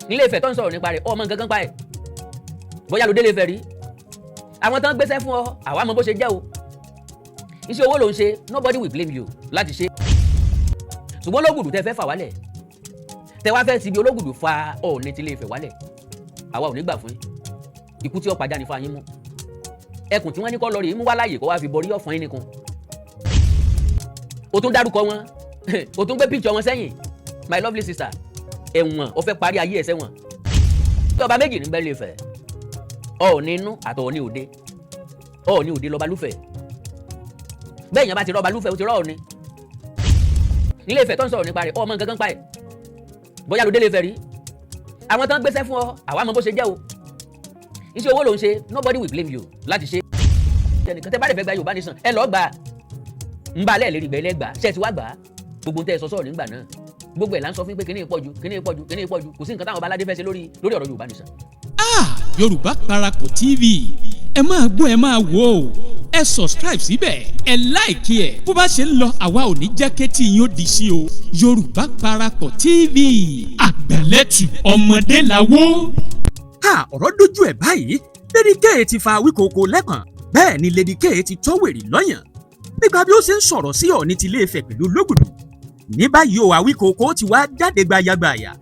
Ilé Ifẹ̀ tó ń sọ̀rọ̀ nípa rẹ̀, ọmọ nǹkan kan pa ẹ̀, bóyá ló délé Ifẹ̀ rí. Àwọn tán gbéṣẹ́ fún ọ, àwa mọ bó ṣe jẹ́ o. Iṣẹ́ owó ló ń ṣe, nobody will blame you láti ṣe. Ṣùgbọ́n Ológùdù tẹ fẹ́ fà wálẹ̀, tẹ wá fẹ́ ti bí Ológùdù fa Ọọ̀ni ti Ilé Ifẹ̀ wálẹ̀, àwa ò ní gbà fún yín. Ikú tí ó pajá ní fún yín mú ẹkùn tí wọ́n ní kọ́ lọ rèé mú wá láàyè kó wá fi borí ọ̀fun yín nìkan. O tún dárúkọ wọn, o tún gbé píkṣọ wọn sẹ́yìn. My lovely sister, ẹ̀wọ̀n o fẹ́ parí ayé ẹ̀ sẹ́wọ̀n. Tí ọba méjì ní bẹ́ẹ̀ lè fẹ́, Ọọ̀ni inú àti Ọọ̀ni òde. Ọọ̀ni òde lọ́ba lúfẹ̀. Bẹ́ẹ̀ yẹn bá ti rọ́ba lúfẹ̀, ó ti rọ́ Ọọ̀ni. Ilé Ifẹ̀ tó ń sọ̀rọ̀ nípa rẹ̀, ọmọ nǹkan kan pa ẹ̀, bóyá ló délé Ifẹ̀ rí. Àwọn tán gbéṣẹ́ fún ọ, àwa mọ bó ṣe jẹ́ o. Iṣẹ́ owó ló ń ṣe, nobody will blame you láti ṣe. Ẹnìkan tẹ́ bá lè fẹ́ gba Yorùbá Nation, ẹ lọ́ọ́ gbà ń bá alẹ́ lérí ìgbẹ́ lẹ́gbàá ṣe ti wá gbà á. Gbogbo tẹ́ ẹ sọ sọ̀rọ̀ nígbà náà, gbogbo ẹ̀ là ń sọ fún pé kíní pọ̀jù, kíní pọ̀jù, kíní pọ̀jù. Kò sí nǹkan táwọn ọba aládé fẹ́ ṣe lórí ọ̀rọ̀ Yorùbá Nation. Ah, Yorùbá Parapọ̀ TV, ẹ máa gbọ́, ẹ máa wò ó. Ẹ subscribe síbẹ̀, ẹ like ẹ̀. Bó bá ṣe ń lọ, àwa ò ní jẹ́ kétí yín ó di sí o. Yorùbá Parapọ̀ TV, àgbẹ̀lẹ̀tù ọmọdé làwọ̀. Ha, ọ̀rọ̀ dojú ẹ̀ báyìí. Lady K ti fa Awíkòkò lẹ́pọ̀n, bẹ́ẹ̀ ni Lady K ti tọ́ wèrè lọ́yàn nípa bí ó ṣe ń sọ̀rọ̀ sí Ọọ̀ni ti Ilé-Ifẹ̀ pẹ̀lú Ológùdù. Ní báyìí o, Awíkòkò ti wá jáde gbayagbaya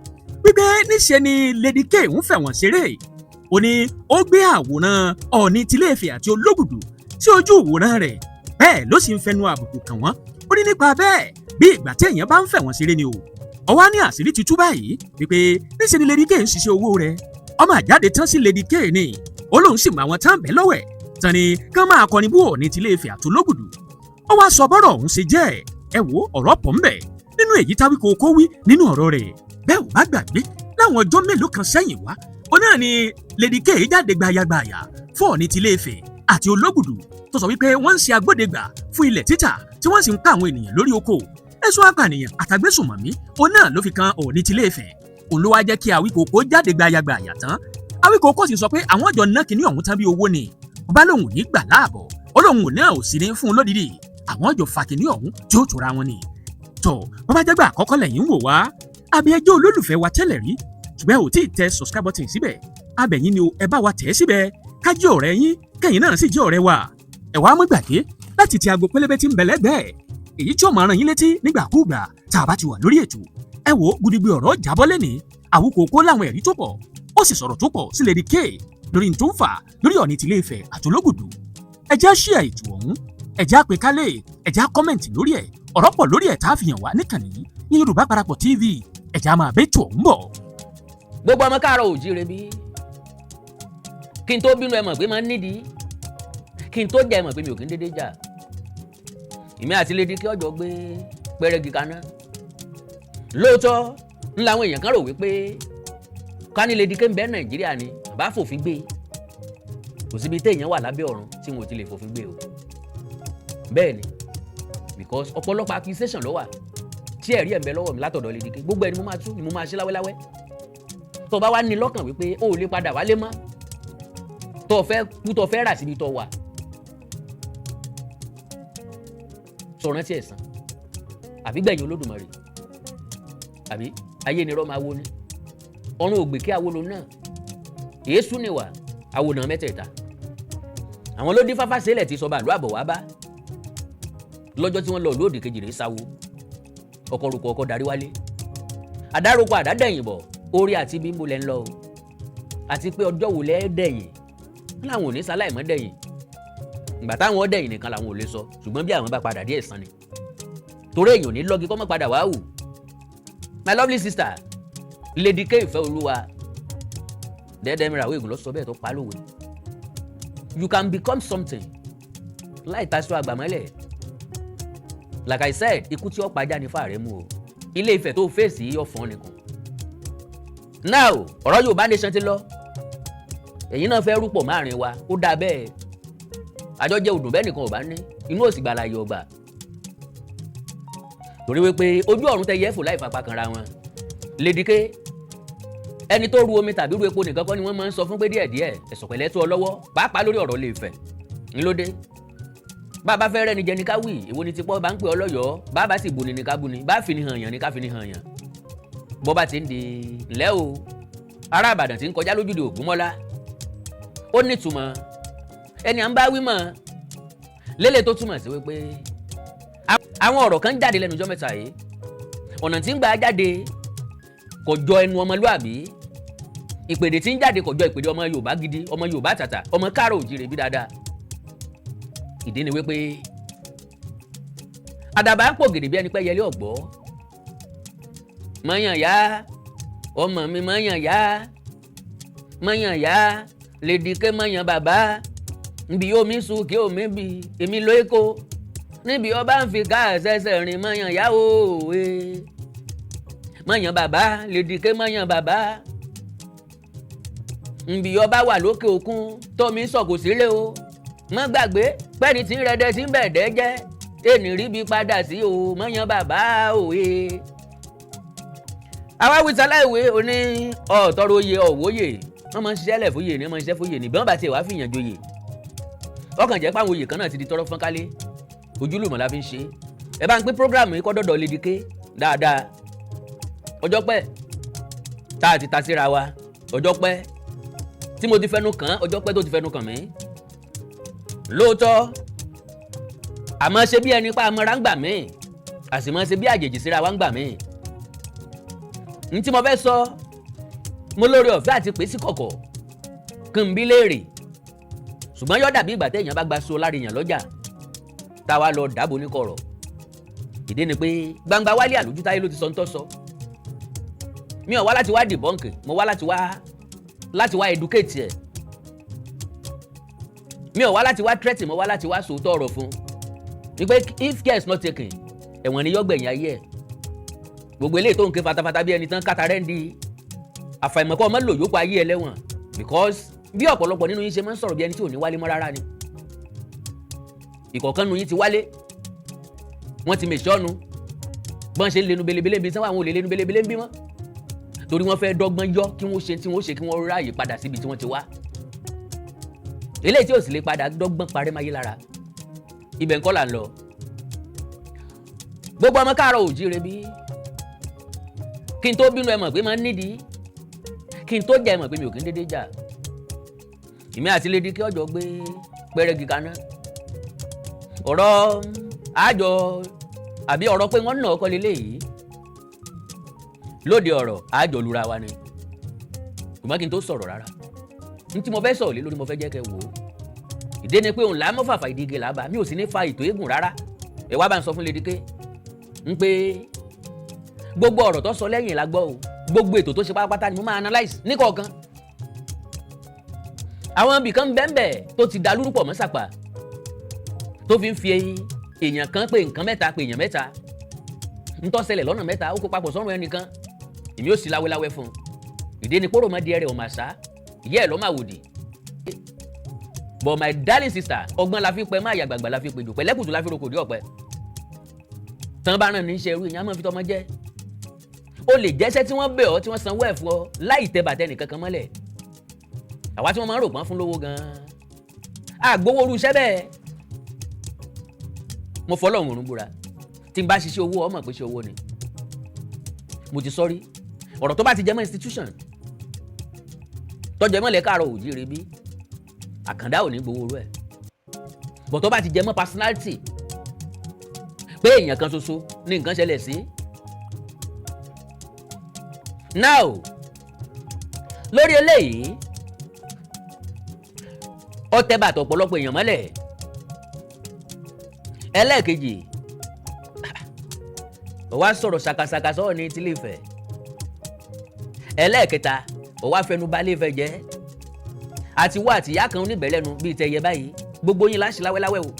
wípé níṣe ni Lady K ń fẹ̀wọ̀n ṣeré. Ó ní ó gbé àwòrán Ọọ̀ni ti Ilé-Ifẹ̀ àti Ológùdù sí ojú ìwòran rẹ̀, bẹ́ẹ̀ ló sì ń fẹnu àbùkù kàn wọ́n. Ó ní nípa bẹ́ẹ̀, bí ìgbà tí èèyàn bá ń fẹ̀wọ̀n ṣeré ni o. Ọwá ní àṣírí ti tú báyìí wípé níṣe ni Lady K ń ṣiṣẹ́ owó rẹ̀. Ọmọ àjáde tán sí Lady K ni ó lóun sì mọ àwọn tán bẹ́ẹ̀ lọ́wẹ̀ tán ni kán máa kọrin bú Ọọ̀ni ti Ilé-Ifẹ̀ àtológùdù. Ó wá sọ bọ́rọ̀ ọ̀hún ṣe jẹ́. Ẹ wo, ọ̀rọ̀ pọ̀ ńbẹ̀ nínú èyí táwíkòkò wí nínú ọ̀rọ̀ rẹ̀. Bẹ́ẹ̀ ò bá gbàgbé, láwọn ọjọ́ mélòó kan sẹ́yìn wá, ó náà ni Lady K jáde gbayagbaya fún Ọọ̀ni ti Ilé-Ifẹ̀ àti Ológùdù, tó sọ wípé wọ́n ń ṣe agbódegbà fún ilẹ̀ títà, tí wọ́n sì ń pa àwọn ènìyàn lórí oko. Ẹ̀sùn apànìyàn àtàgbésùnmọ̀mí òun náà ló fi kan Ọọ̀ni ti Ilé-Ifẹ̀. Òun ló wá jẹ́ kí Awíkòkò jáde gbayagbaya tán. Awíkòkò sì sọ pé àwọn ọjọ́ ná kínní ọ̀hún tán bí owó ni. Ọba lòun ò ní gbà láàbọ̀, ó lòun ò náà ò sì ní fún un lódìdí, àwọn ọjọ́ fa kínní ọ̀hún tí ó tura wọn ni. Tó bó bá jẹ́gbà àkọ́kọ́ lẹ́yìn ń wò wá, àbí ẹjọ́ olólùfẹ́ wa tẹ́lẹ̀ rí ṣùgbọ́n ò tí ì tẹ subscribe button síbẹ̀, abẹ̀yìn ni o, ẹ bá wa tẹ̀ ẹ́ síbẹ̀, ká jẹ́ ọ̀rẹ́ yín, kẹ́yìn náà sì jẹ́ ọ̀rẹ́ wa. Ẹ wá mọ́ gbàgbé láti ti aago pélébé tí ń bẹ lẹ́gbẹ̀ẹ́, èyí tí ó máa rán yín létí nígbàkúùgbà tá a bá ti wà lórí ètò. Ẹ wo, gudigbe ọ̀rọ̀ jábọ́ lẹ́ni. Àwùkòkò láwọn ẹ̀rí tó pọ̀, ó sì sọ̀rọ̀ tó pọ̀ sí Lady K lórí n tó ń fà lórí Ọọ̀ni ti Ilé-Ifẹ̀ àtológùdù. Ẹ jẹ́ share ètò ọ̀hún, ẹ jẹ́ àpè kálẹ̀, ẹ jẹ́ comment lórí ẹ̀. Ọ̀rọ̀ pọ̀ lórí ẹ̀ tá a fi hàn wá níkànnì yìí ní Yorùbá Parapọ̀ TV. Ẹ jẹ́ á máa bẹ́ tó ọ̀hún bọ̀. Gbogbo ọmọ káàárọ̀ òjíire, bí kí n tó bínú, ẹ mọ̀ pé máa ń nídìí. Kí n tó jẹ́, ẹ mọ̀ pé mi ò kí ń dédé jà. Èmi àti Lady K ọjọ́ gbé pẹ́rẹ́gì kaná. Lóòótọ́ ń làwọn èèyàn kan rò wípé ká ní Lady K ń bẹ Nàìjíríà ni bàbá fòfin gbé. Kò síbi téèyàn wà lábẹ́ ọ̀run tí wọn ò ti lè fòfin gbé o. Bẹ́ẹ̀ ni, because ọ̀pọ̀lọpọ̀ accusation ló wà tí ẹ̀rí ẹ̀ ń bẹ lọ́wọ́ mi látọ̀dọ̀ Lady K. Gbogbo ẹ̀ ni mo máa tú, ni mo máa ṣe láwẹ́láwẹ́. Tó bá wá ní lọ́kàn wípé o ò lè padà wálé mọ́, tó fẹ́ kú, tó fẹ́ rà síbi tó wà, sọ rántí ẹ̀san àbí gbẹ̀yìn Olódùmarè, àbí ayé ni irọ́ máa wo ni ọ̀run ògbè kí awolo náà èésú ni wà àwòrán mẹ́tẹ̀ẹ̀ta. Àwọn ló dín fáfá sílẹ̀ tí sọba àlú àbọ̀ wá bá lọ́jọ́ tí wọ́n lọ lóòdì kejì rèé sáwó. Ọkọ̀ rúkọ, ọkọ̀ darí wálé, àdáròkọ àdádẹ̀yìn bọ̀. Orí àti bí ń bolẹ̀ ń lọ o, àti pé ọjọ́ wo lẹ́ dẹ̀yìn láwọn ò ní sáláì mọ́ dẹ̀yìn. Ìgbà táwọn dẹ̀yìn nìkan làwọn ò lè sọ, ṣùgbọ́n bí àwọn bá padà díẹ̀ sàn ni, torí èèyàn ò ní lọ́gi kọ́ mọ́ padà wá wù. My lovely sister Lady K Ìfẹ́ Olúwa dẹ́dẹ́ mìíràn, àwọn ègùn lọ sọ bẹ́ẹ̀ tó pa lówe. You can become something láì taṣọ àgbàmọ́lẹ̀. Like I said, ikú tí ó pajá ní fàárẹ̀ mú o. Ilé Ifẹ̀ tó fèsì ọ̀fọ̀n nìkan. Now, ọ̀rọ̀ Yorùbá Nation ti lọ, ẹ̀yin náà fẹ́ rúpọ̀ máàrin wa. Ó dáa bẹ́ẹ̀, àjọ jẹ́ òdùn bẹ́ẹ̀ nìkan ò bá ní inú òsì gbàlàyé ọgbà, torí wípé ojú ọ̀run tẹ yẹ́fò láì fapá kanra wọn. Lady K, ẹni tó ru omi tàbí ru epo nìkan kọ́ ni wọ́n máa ń sọ fún pé díẹ̀díẹ̀ ẹ̀sọ̀ pẹ̀lẹ́ tó ọ lọ́wọ́, pàápàá lórí ọ̀rọ̀ Ilé Ifẹ̀ ńlọdẹ. Bàbá fẹ́ rẹ́ni jẹ ní ká wì, èwo ni tipọ́ bá ń pè ọ́ lọ́yọ̀ọ́? Bàbá sì bu ni ní ká bu ni, bá fi ni hàn yàn ní ká fi ni hàn yàn. Bọ́ bá ti ń di ńlẹ́ o, Ará Ìbàdàn tí ń kọjá lójúde Ògúnmọ́lá, ó nítumọ̀ ẹni à ń bá wí mọ̀ lélẹ̀, tó túmọ̀ sí wípé àwọn ọ̀rọ̀ kan jáde lẹ́nu ọjọ́ mẹ́ta yìí. Ọ̀nà tí ń gbà jáde kò jọ ẹnu ọmọlúàbí. Ìpèdè tí ń jáde kò jọ ìpèdè ọmọ Yorùbá gidi, ọmọ Yorùbá tàtà, ọmọ káàrọ̀ òjìrè bí dáadáa. Ìdí ni wípé àdàbà ń pò gèdè bí ẹni pé yẹlé ọ̀gbọ́. Mọ̀yàn yá ọmọ mi, mọ̀yàn yá, mọ̀yàn yá Lady K, mọ̀yàn bàbá nbí omi sùn kí omi bì èmi ló èkó níbi ọba ń fi ká ẹsẹ̀sẹ̀ rìn. Mọ̀yàn yá òwe, mọ̀yàn bàbá, Lady K, mọ̀yàn bàbá nbí ọba wà lókè òkun tómi sọ̀kò sílé o. Mọ́ gbàgbé pẹ́ni tí ń rẹ́dẹ́ tí ń bẹ̀ẹ́dẹ́ jẹ́ ẹnì ríbi padà sí o. Mọ̀yàn bàbá òwe. Àwa wíta láìwé oní ọ̀tọ́rọ̀ oyè ọ̀wọ́yè. Wọ́n máa ń ṣiṣẹ́ lẹ̀ fóyè ní, wọ́n máa ń ṣiṣẹ́ fóyè ní bí wọ́n bá tiẹ̀ wá fìyàn joyè. Ọkàn jẹ́ páwọn oyè kan náà ti di tọ́rọ́ fọ́nkálé, ojúlùmọ̀ la fi ń ṣe. Ẹ bá ń pín program yìí kọ́ dọ̀dọ̀ Lady K dáadáa. Ọjọ́ pẹ́ tá a ti ta síra wa, ọjọ́ pẹ́ tí mo ti fẹnu kàn án, ọjọ́ pẹ́ tó ti fẹnu kàn mí lóòótọ́. Àmọ́ ṣe bí ẹni pa amọ̀ra ń gbà mí, àsìmọ́ ṣe bí àjèjì síra wa ń gbà mí. N tí mo fẹ́ sọ, mo lórí ọ̀fẹ́ àti pè sí kọ̀kọ̀ kí n bí léèrè, ṣùgbọ́n yọ́ dàbí ìgbà téèyàn bá gba so lára èèyàn lọ́jà tá a wá lọ dáàbò ní kọ̀rọ̀. Ìdí ni pé gbangba wálé àlójútáyé ló ti sọ ń tọ́ sọ. Mi ò wá láti wá debunk, mo wá láti wá educate ẹ̀. Mi ò wá láti wá threaten, mo wá láti wá sòótọ́ ọ̀rọ̀ fún wípé if care is not taken, ẹ̀wọ̀n ni yọ́gbẹ̀yìn ayé ẹ̀. Gbogbo eléyìí tó ń ké fatafata bí ẹni tán kàtà rẹ̀ ń di àfàìmọ̀kọ́ ọmọ lò yókù ayé ẹlẹ́wọ̀n, because bí ọ̀pọ̀lọpọ̀ nínú yín ṣe máa ń sọ̀rọ̀ bí ẹni tí ò ní wálé mọ́ rárá ni. Ìkọ̀ọ̀kan nu yín ti wálé, wọ́n ti mèṣọ́nu bọ́n ṣe ń lenu belebele bí sáwọn àwọn olè lenu belebele ń bí mọ́, torí wọ́n fẹ́ dọ́gbọ́n yọ kí wọ́n ṣe tí wọ́n ṣe kí wọ́n ráàyè padà síbi tí wọ́n ti wá. Eléyìí tí ò sì lè padà dọ́gbọ́n parẹ́ máyé lára ibẹ̀ ńkọ́ là ń lọ. Gbogbo ọmọ káàárọ̀ òjíire, bí kí n tó bínú, ẹ mọ̀ pé máa ń nídìí. Kí n tó jà, ẹ mọ̀ pé mi ò kí ń dédé jà. Èmi àti Lady K ọjọ́ gbé pẹ́rẹ́gì kaná. Ọ̀rọ̀ àjọ àbí ọ̀rọ̀ pé wọ́n nà ọkọ lélẹ́yìí lóde, ọ̀rọ̀ àjọ lura wa ni. Ṣùgbọ́n kí n tó sọ̀rọ̀ rárá, n tí mo fẹ́ sọ̀rọ̀ lé lórí, mo fẹ́ jẹ́ kẹ́ wò ó. Ìdí ni pé òun là á mọ́ fàfà ìdíje làbà, mi ò sì ní fa ètò eégún rárá. Ẹ wá bá ń sọ fún Lady K ń pé gbogbo ọ̀rọ̀ tó sọ lẹ́yìn la gbọ́ o. Gbogbo ètò tó ṣe pátápátá ni mo máa analyse níkọ̀ọ̀kan. Àwọn ibìkan bẹ́ẹ̀nbẹ́ẹ̀ tó ti da lúrúpọ̀ mọ́ sàpà, tó fi ń fi èèyàn kan pé nǹkan mẹ́ta, pé èèyàn mẹ́ta ń tó ṣẹlẹ̀ lọ́nà mẹ́ta, ó kó papọ̀ sọ́run ẹnìkan. Èmi ò sì láwéláwé fún un. Ìdí ni pòrò mọ́ di ẹrẹ̀ ọ̀mà sá ìyá ẹ̀ lọ́ máa wòdì. But my darling sister, ọgbọ́n la fi pẹ́ má yà gbàgbà la fi pè jù, pẹ̀lẹ́kùtù la fi roko dé ọ̀pẹ. Tán bá ràn ní í ṣe irú ìyẹn á máa fi tọmọ jẹ́. O lè jẹ́sẹ́ tí wọ́n bẹ̀ ọ́, tí wọ́n sanwó ẹ̀ fún ọ láì tẹ bàtẹ́ nìkan kan mọ́lẹ̀. Àwa tí wọ́n máa ń rò pọ́n fún lówó gan-an, àgbowó orú iṣẹ́ bẹ́ẹ̀. Mo fọlọ́run òrùn búra, tí n bá ṣiṣẹ́ owó, ọmọ pé ṣe owó ni mo ti sọ rí. Ọ̀rọ̀ tó bá ti jẹ mọ́ institution tọ́jú ẹ mọ́lẹ̀ káàárọ̀ òjíire, bí àkàndá ò ní gbowó orú ẹ̀ bọ̀. Tó bá ti jẹ mọ́ personality, pé èèyàn kan ṣoṣo ní nǹkan ṣẹlẹ̀ sí now, lórí eléyìí, ó tẹ́ bàtà ọ̀pọ̀lọpọ̀ èèyàn mọ́lẹ̀. Ẹlẹ́ẹ̀kejì, ó wá sọ̀rọ̀ ṣàkàṣàkà sọ̀rọ̀ ní tilé Ifẹ̀. Ẹlẹ́ẹ̀kẹta, ó wá fẹnu bà Ilé Ifẹ̀ jẹ́ àti wá àtìyá kan oníbẹ̀lẹ́nu bíi tẹ̀yẹ báyìí. Gbogbo yín láṣẹ láwẹ́láwẹ́ o.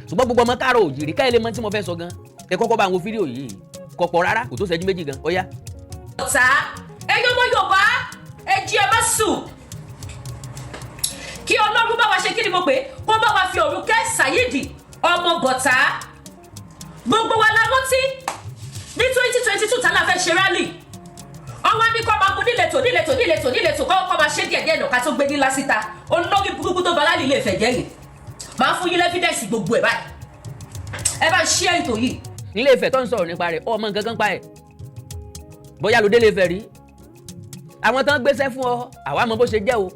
Ṣùgbọ́n gbogbo ọmọ káàárọ̀ òjìrí káyọ̀ lè mọ tí mo fẹ́ sọ gan. Ẹ kọ́kọ́ bá àwọn fídíò yìí, kò pọ̀ rárá, kò tó ṣẹ́jú 2 gan. Ó yá. Ọ̀tá ẹ̀yin ọmọ Yorùbá, ẹ jí, ẹ má sùn. Kí Ọlọ́run bá wa ṣe, kí ni mo pè é, kó bá wa fi ọ̀run kẹ́ Saheed ọmọ Bọ̀tá. Gbogbo wa la rántí ní 2022 tá la fẹ́ ṣe rally. Ọwọ́ ní kọ́ máa mú níletò níletò níletò níletò, kọ́ máa ṣe díẹ̀ díẹ̀ nà ká tó gbé nílá síta. Olórí burúkú tó bá rally lè fẹ̀ jẹ́rìí, máa fún yín l' evidence gbogbo ẹ̀ báyìí. Ẹ bá ń ṣí ètò yìí. Ilé Ifẹ̀ tó ń sọ̀rọ̀ nípa rẹ̀, ọmọ nǹkan kan pa ẹ̀. Bóyá ló délé Ifẹ̀ rí. Àwọn tán gbéṣẹ́ fún ọ, àwa mọ bó ṣe jẹ́ o.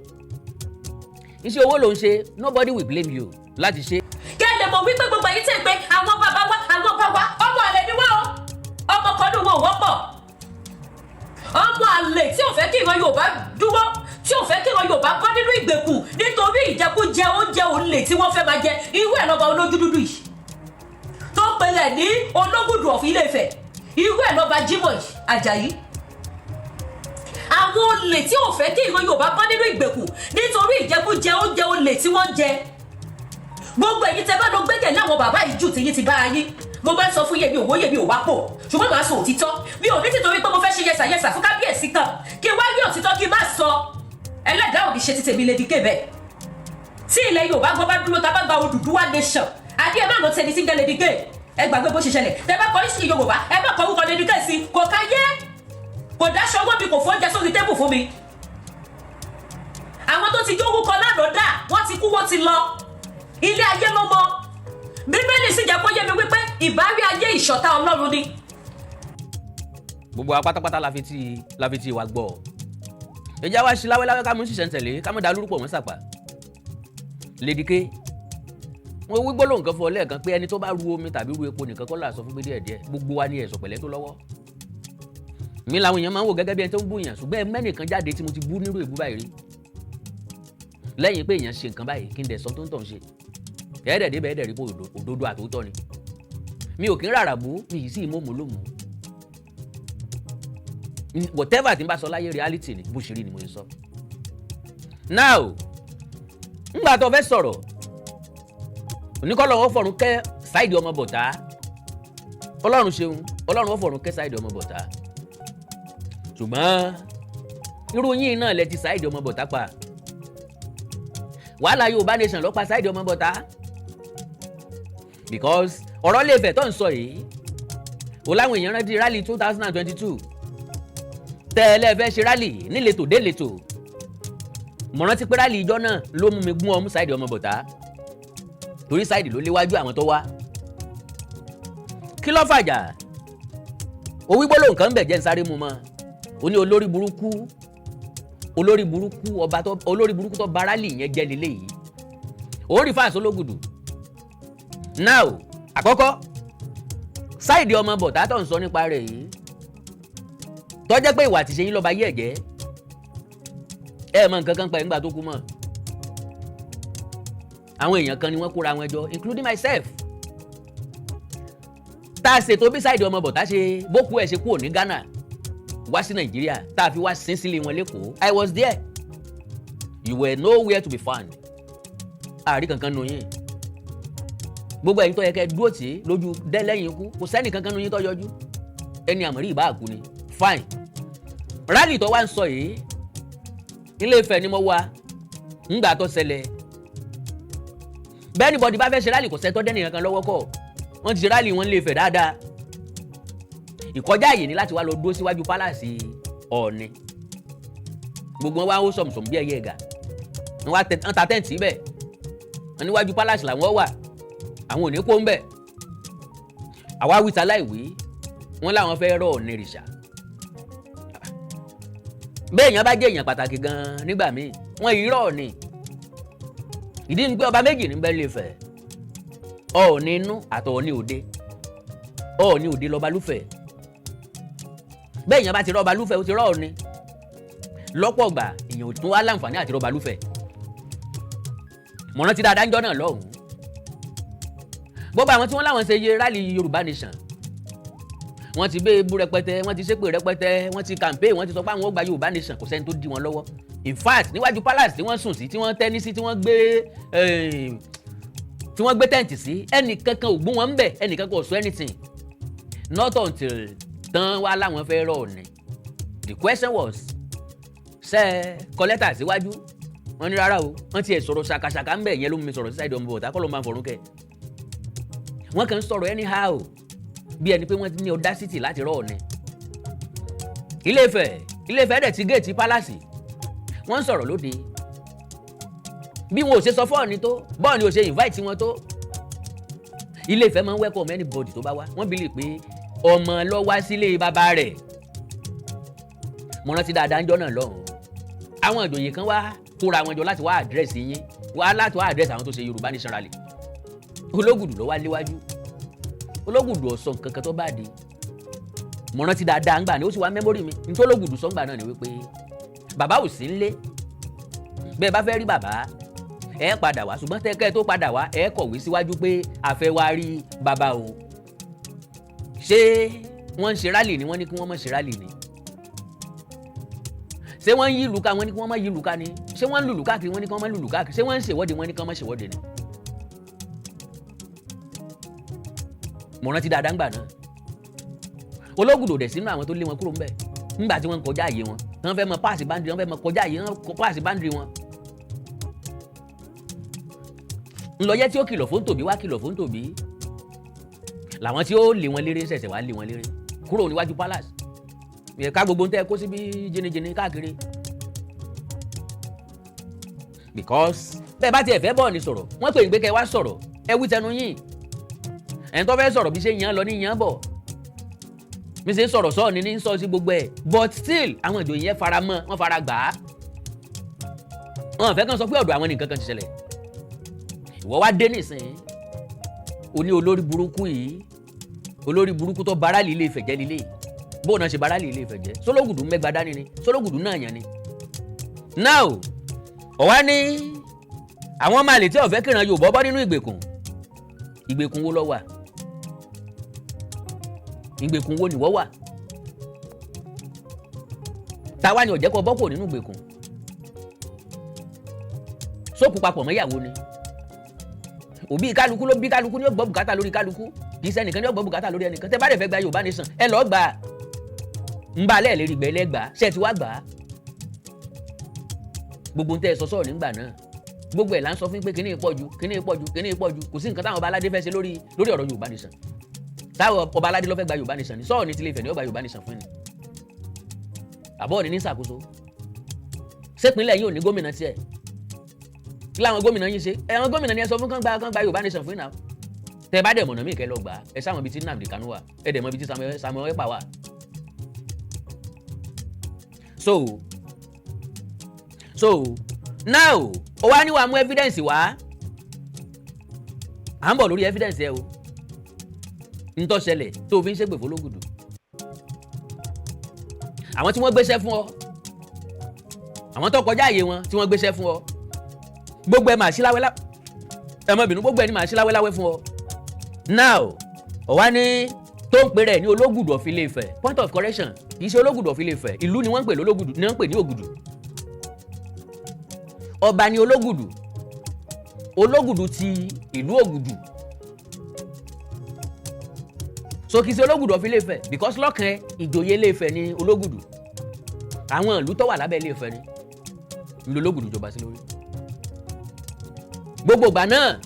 Iṣẹ́ owó ló ń ṣe, nobody will blame you láti ṣe. Kẹ́ ẹ lè mọ̀ wípé gbogbo ẹ̀yin tẹ̀ pé àwọn bàbá wa, àwọn bàbá wa, ọmọ àlè ni wọ́n o. Ọmọ kan ní wọn ò wọ́pọ̀. Ọmọ àlè tí ò fẹ́ kí ìran Yorùbá dúró, tí ò fẹ́ kí ìran Yorùbá bọ́ nínú ìgbèkùn nítorí ìjẹkújẹ oúnjẹ olè tí wọ́n fẹ́ máa jẹ. Irú ẹ̀ lọ́ba olójú dúdú yìí tó pelẹ̀ ní Ológùdù of Ilé-Ifẹ̀. Irú ẹ̀ lọ́ba Jimoh Ajayi. Àwọn olè tí ò fẹ́ kí ìran Yorùbá bọ́ nínú ìgbèkùn nítorí ìjẹkújẹ oúnjẹ olè tí wọ́n ń jẹ. Gbogbo èyí tẹ bá lọ gbẹ́kẹ̀lé àwọn bàbá yìí jù, tìyín ti bá yín. Mo máa ń sọ fún yèmí òwò, yèmí ò wá pò, ṣùgbọ́n màá sọ òtítọ́. Mi ò ní tìtorí pé mo fẹ́ ṣe yẹsàyẹsà fún kábíyèsí kan kí n wá rí òtítọ́ kí n má sọ. Ẹlẹ́dàá ò ní ṣe ti tèmi. Lady K bẹ́ẹ̀. Tí ilẹ̀ Yorùbá gbọ́ bá dúró, tá a bá gba Odùduwà nation, àbí ẹ má lọ tẹni tí ń jẹ́ Lady K. Ẹ gbàgbé bó ṣe ṣẹlẹ̀. Tẹ bá kọ history Yorùbá, ẹ má kọ orúkọ Lady K sí. Kò ká yé, kò dáṣọ owó mi, kò fóúnjẹ sórí table fún mi. Àwọn tó ti jó orúkọ lánàá dà, wọ́n ti kú, wọ́n ti lọ. Ilé ayé ló mọ. Bíbélì sì jẹ́ kó yé mi wípé ìbárí ayé ìṣọ̀tá Ọlọ́run ni. Gbogbo wa pátápátá la fi ti wa gbọ́. Ìjà wa ṣe láwẹ́láwẹ́, ká mú ṣiṣẹ́ ń tẹ̀lé, ká mú da lórúkọ wọn sàpà. Lady K, wọ́n wí gbólóhùn kan fún ọ lẹ́ẹ̀kan pé ẹni tó bá ru omi tàbí ru epo nìkan kọ́ là sọ fún pé díẹ̀díẹ̀. Gbogbo wa ní ẹ̀sọ̀ pẹ̀lẹ́ tó lọ́wọ́ mi làwọn èèyàn máa ń wò gẹ́gẹ́ bí ẹni tó ń bú yàn, ṣùgbọ́n ẹ mẹ́nìkan jáde tí mo ti bú nírú èbú báyìí rí lẹ́yìn pé èèyàn ṣe nǹkan báyìí kí n dẹ̀ sọ tó ń tọ̀ ń ṣe ẹ̀ẹ́dẹ̀ débẹ̀, ẹ̀ẹ́dẹ̀ rí pé òdodo àtòótọ́ ni. Mi ò kí ń rárá bú, mi yìí sì mọ́ mọ́ lómù. Whatever tí n bá sọ láyé, reality ni, bó ṣe rí ni mo ṣe sọ. Now, ńgbà tó fẹ́ sọ̀rọ̀, oníkọ́lọ̀ wọn fọ̀run kẹ́ Saheed ọmọ bọ̀tá. Ọlọ́run ṣeun, Ọlọ́run wọn fọ̀run kẹ́ Saheed ọmọ bọ̀tá, ṣùgbọ́n irú yín náà lẹ ti Saheed ọmọ bọ̀tá pa. Wàhálà Yorùbá nation ló pa Saheed ọmọ bọ̀tá, because ọ̀rọ̀ lè fẹ̀ tó ń sọ yìí o. Láwọn èèyàn rántí rally 2022 tẹ́lẹ̀ fẹ́ ṣe rally níletò déletò. Mo rántí pé rally ìjọ náà ló mú mi gún ọmú Saheed ọmọ bọ̀tá, torí Saheed ló léwájú àwọn tó wá. Kí ló fàjà? Owí gbólóhùn kan bẹ̀ jẹ́ ń sáré mu mọ́. Ó ní olórí burúkú, olórí burúkú ọba tó, olórí burúkú tó ba rally yẹn jẹ́ lélẹ́yìí. Ó rí fáṣọ ológùdù. Now, àkọ́kọ́, Saheed ọmọ bọ̀tá tó ń sọ nípa rẹ̀ yìí, tó jẹ́ pé ìwà àtìṣe yín lọ́ba yí ẹ̀jẹ̀ ẹ mọ nǹkan kan pa ìgbà tó kú mọ́. Àwọn èèyàn kan ni wọ́n kóra wọn jọ, including myself, tá a ṣètò bí Saheed ọmọ bọ̀tá ṣe bókú ẹ̀ ṣe kúrò ní Ghana wá sí Nàìjíríà, tá a fi wá sin sílé wọn lẹ́kọ̀ọ́. I was there, you were nowhere to be found. Àárí kankan nù yín. Gbogbo ẹ̀yin tó yẹ kẹ́ dúró tì í lójú dẹ́ lẹ́yìn ikú, kò sẹ́ni kankan nù yín tó yọjú. Ẹni àmọ̀rí ìbá àkú ni. Fine, rally tó wá ń sọ yìí, Ilé Ifẹ̀ ni mo wà ńgbà tó ṣẹlẹ̀. Bẹ́ẹ̀ ni bọ́dí bá fẹ́ ṣe rally, kò sẹ́ńtọ́ dẹ́nì kankan lọ́wọ́ kọ́. Wọ́n ti ṣe rally wọn Ilé Ifẹ̀ dáadáa. Ìkọjá àyè ni láti wá lọ dúró síwájú palace Ọọ̀ni. Gbogbo wọn wá ń hó sọ̀mùsọ̀mù bí ẹyẹ ẹ̀gà. Wọ́n wá ta tent bẹ̀ wọ́n níwájú palace làwọn wà, àwọn ò ní kó ń bẹ̀. Àwa wíta láìwí, wọ́n láwọn fẹ́ rọ̀ Ọọ̀ni rìṣà. Bẹ́ẹ̀ èèyàn bá jẹ́ èèyàn pàtàkì gan-an nígbà míì, wọ́n yìí rọ̀ Ọọ̀ni. Ìdí ni pé ọba méjì ní bẹ́ẹ̀ lè fẹ̀, Ọọ̀ni inú àti Ọọ̀ni òde. Ọọ̀ni òde lọ́ba lúfẹ̀. Bẹ́ẹ̀ èèyàn bá ti rọ́ba lúfẹ̀, ó ti rọ́ Ọọ̀ni. Lọ́pọ̀ gbà, èèyàn ò tún wá láǹfààní àti rọ́ba lúfẹ̀. Mo rántí dáadáa ń jọ́ náà lọ́hùn-ún, gbogbo àwọn tí wọ́n láwọn ṣe iye rally Yorùbá nation, wọ́n ti bẹ́ẹ̀ bú rẹpẹtẹ, wọ́n ti ṣépè rẹpẹtẹ, wọ́n ti campaign, wọ́n ti sọ pé àwọn ó gba Yorùbá nation. Kò sẹ́ni tó dí wọn lọ́wọ́. In fact, níwájú palace tí wọ́n sùn sí, tí wọ́n tẹ́ní sí, tí wọ́n gbé tent sí, ẹnì kankan ò gbún wọn ń bẹ̀, ẹnì kankan ò sọ anything, not until tán wá láwọn fẹ́ rọ̀ ní. The question was, ṣe kọ lẹ́tà síwájú? Wọ́n ní rárá o. Wọ́n ti ẹ̀ sọ̀rọ̀ ṣàkàṣàkà ń bẹ̀ yẹn ló mú mi sọ̀rọ̀ sí Saheed ọmọ bọ̀tá kọ́ ló máa fọ̀rún kẹ́. Wọ́n kàn ń sọ̀rọ̀ anyhow bí ẹni pé wọ́n ní audacity láti rọ̀ ọ̀nẹ́ Ilé Ifẹ̀. Ilé Ifẹ̀ dẹ̀ ti géètì palace. Wọ́n ń sọ̀rọ̀ lóde bí wọn ò ṣe sọ fọ́ọ̀ni tó bọ́ọ̀ni ò ṣe invite wọn tó. Ilé Ifẹ̀ máa ń welcome anybody tó bá wá. Wọ́n believe pé ọmọ ló wá sílé bàbá rẹ̀. Mo rántí dáadáa ń jọ́ náà lọ́hùn, àwọn ìjòyè kan wá kóra wọn jọ láti wá address yín, wá láti wá address àwọn tó ṣe Yorùbá Nation rally. Ológùdù ló wá léwájú. Ológùdù ọ̀sán nǹkan kan tó bá dé. Mo rántí dáadáa ńgbà ní ó sì wá memory mi. Nítorí Ológùdù sọ ńgbà náà ni wípé bàbá ò sí ńlé, bẹ́ẹ̀ bá fẹ́ rí bàbá, ẹ padà wá, ṣùgbọ́n tẹ́kẹ́ tó padà wá, ẹ kọ̀wé síwájú pé a fẹ́ wá rí bàbá o. Ṣé wọ́n ń ṣe rally ni? Wọ́n ní kí wọ́n má ṣe rally ni. Ṣé wọ́n ń yí ìlú ká? Wọ́n ní kí wọ́n má yí ìlú ká ni. Ṣé wọ́n ń lùlù káàkiri? Wọ́n ní kí wọ́n má lùlù káàkiri. Ṣé wọ́n ń ṣèwọ́de? Wọ́n ní kí wọ́n má ṣèwọ́de ni. Mo rántí dáadáa ńgbà náà, Ológùdò dẹ̀ sínú àwọn tó lé wọn kúrò ńbẹ̀ ńgbà tí wọ́n ń kọjá àyè wọn. Wọ́n fẹ́ mọ pass boundary, wọ́n fẹ́ mọ kọjá àyè wọn, pass boundary wọn. Ńlọyẹ tí ó kìlọ̀ fún tòbí wá kìlọ̀ fún tòbí, làwọn tí ó lé wọn léré ṣẹ̀ṣẹ̀ wá lé wọn léré kúrò níwájú palace yẹ ká gbogbo ń tẹ́ kó síbi jìnnìjìnnì káàkiri. Because bẹ́ẹ̀ bá tiẹ̀ fẹ́ bọ̀ ní sọ̀rọ̀, wọ́n pè ń gbé kẹ́ wá sọ̀rọ̀, ẹ wí tẹnu yín. Ẹni tó fẹ́ sọ̀rọ̀ bí ṣe yàn lọ ní yàn bọ̀, bí ṣe ń sọ̀rọ̀ sọ́ọ̀ ní ní sọ sí gbogbo ẹ̀, but still àwọn ìjòyè yẹn fara mọ́, wọ́n fara gbà á. Wọn fẹ́ kàn sọ pé ọ̀dọ̀ àwọn nìkan kan ti ṣẹlẹ̀. Ìwọ wá dé nísìnyí, o ní olórí burúkú yìí, olórí burúkú tó barálì Ilé Ifẹ̀ jẹ́ lílé. Bóun náà ṣe barálì Ilé Ifẹ̀ jẹ́? Sólógùdù mẹ́gba dání ni, Sólógùdù náà yàn ni. Now, ọ̀wá ní àwọn ọmọ àlè tí ó fẹ́ kíran Yorùbá bọ́ nínú ìgbèkùn. Ìgbèkùn wo ló wà? Ìgbèkùn wo nìwọ wà? Táwa ni ó jẹ́ kó bọ́ kúrò nínú ìgbèkùn? Sókù papọ̀ mọ́yàwó ni òbí kálukú ló bí kálukú ní ó gbọ́ bùkátà lórí kálukú, kì í ṣẹnìkan ní ó gbọ́ bùkátà lórí ẹnìkan. Tẹ́ bá dẹ̀ fẹ́ gba Yorùbá Nation, ẹ lọ́ọ́ gbà á. Ń bá alẹ́ lérí gbẹ́ lẹ́gbàá ṣe ti wá gbà á. Gbogbo ń tẹ́ ẹ sọ sọ̀rọ̀ nígbà náà, gbogbo ẹ̀ là ń sọ fún pé kíní pọ̀ ju, kíní pọ̀ ju, kíní pọ̀ ju. Kò sí nǹkan táwọn ọba aládé fẹ́ ṣe lórí ọ̀rọ̀ Yorùbá Nation. Táwọn ọba aládé ló fẹ́ gba Yorùbá Nation ni sọ́ọ̀ ní tilé Ifẹ̀ ni ó gba Yorùbá Nation fún ni, àbọ̀ ní ní ṣàkóso sépínlẹ̀ yìí ò ní gómìnà tiẹ̀. Kí láwọn gómìnà yín ṣe? Ẹ̀wọ̀n gómìnà ni ẹ sọ fún kán gba Yorùbá Nation fún ìnáwó. Tẹ bá dẹ̀ mọ̀nà míì kẹ́ lọ gbà á. Ẹ sáwọn ibi tí Nnamdi Kanu wà, ẹ dẹ̀ mọ̀ ibi tí Samuel Ekpa wà. So now, ó wá ní wàá mú evidence wá. À ń bọ̀ lórí evidence ẹ o. Ntọ́ ṣẹlẹ̀ tó fi ń ṣépè fọlọ́gùdù, àwọn tí wọ́n gbéṣẹ́ fún ọ, àwọn tó kọjá àyè wọn tí wọ́n gbéṣẹ́ fún ọ, gbogbo ẹ màá sí láwẹ́láwẹ́. Ẹ má bínú, gbogbo ẹ ní màá sí láwẹ́láwẹ́ fún ọ. Now, ọ̀wá ní tó ń pè rẹ̀ ní Ológùdù of Ilé Ifẹ̀. Point of correction, kì í ṣe Ológùdù of Ilé Ifẹ̀. Ìlú ni wọ́n ń pè lólógùdù, ni wọ́n ń pè ní Ògùdù. Ọba ni Ológùdù, Ológùdù ti ìlú Ògùdù. So kì í ṣe Ológùdù of Ilé Ifẹ̀, because lọ́kàn ẹ, ìjòyè Ilé Ifẹ̀ ni Ológùdù. Àwọn ìlú tó wà lábẹ́ Ilé Ifẹ̀ ni ìlú Ológùdù jọba sí lórí. Gbogbo ìgbà náà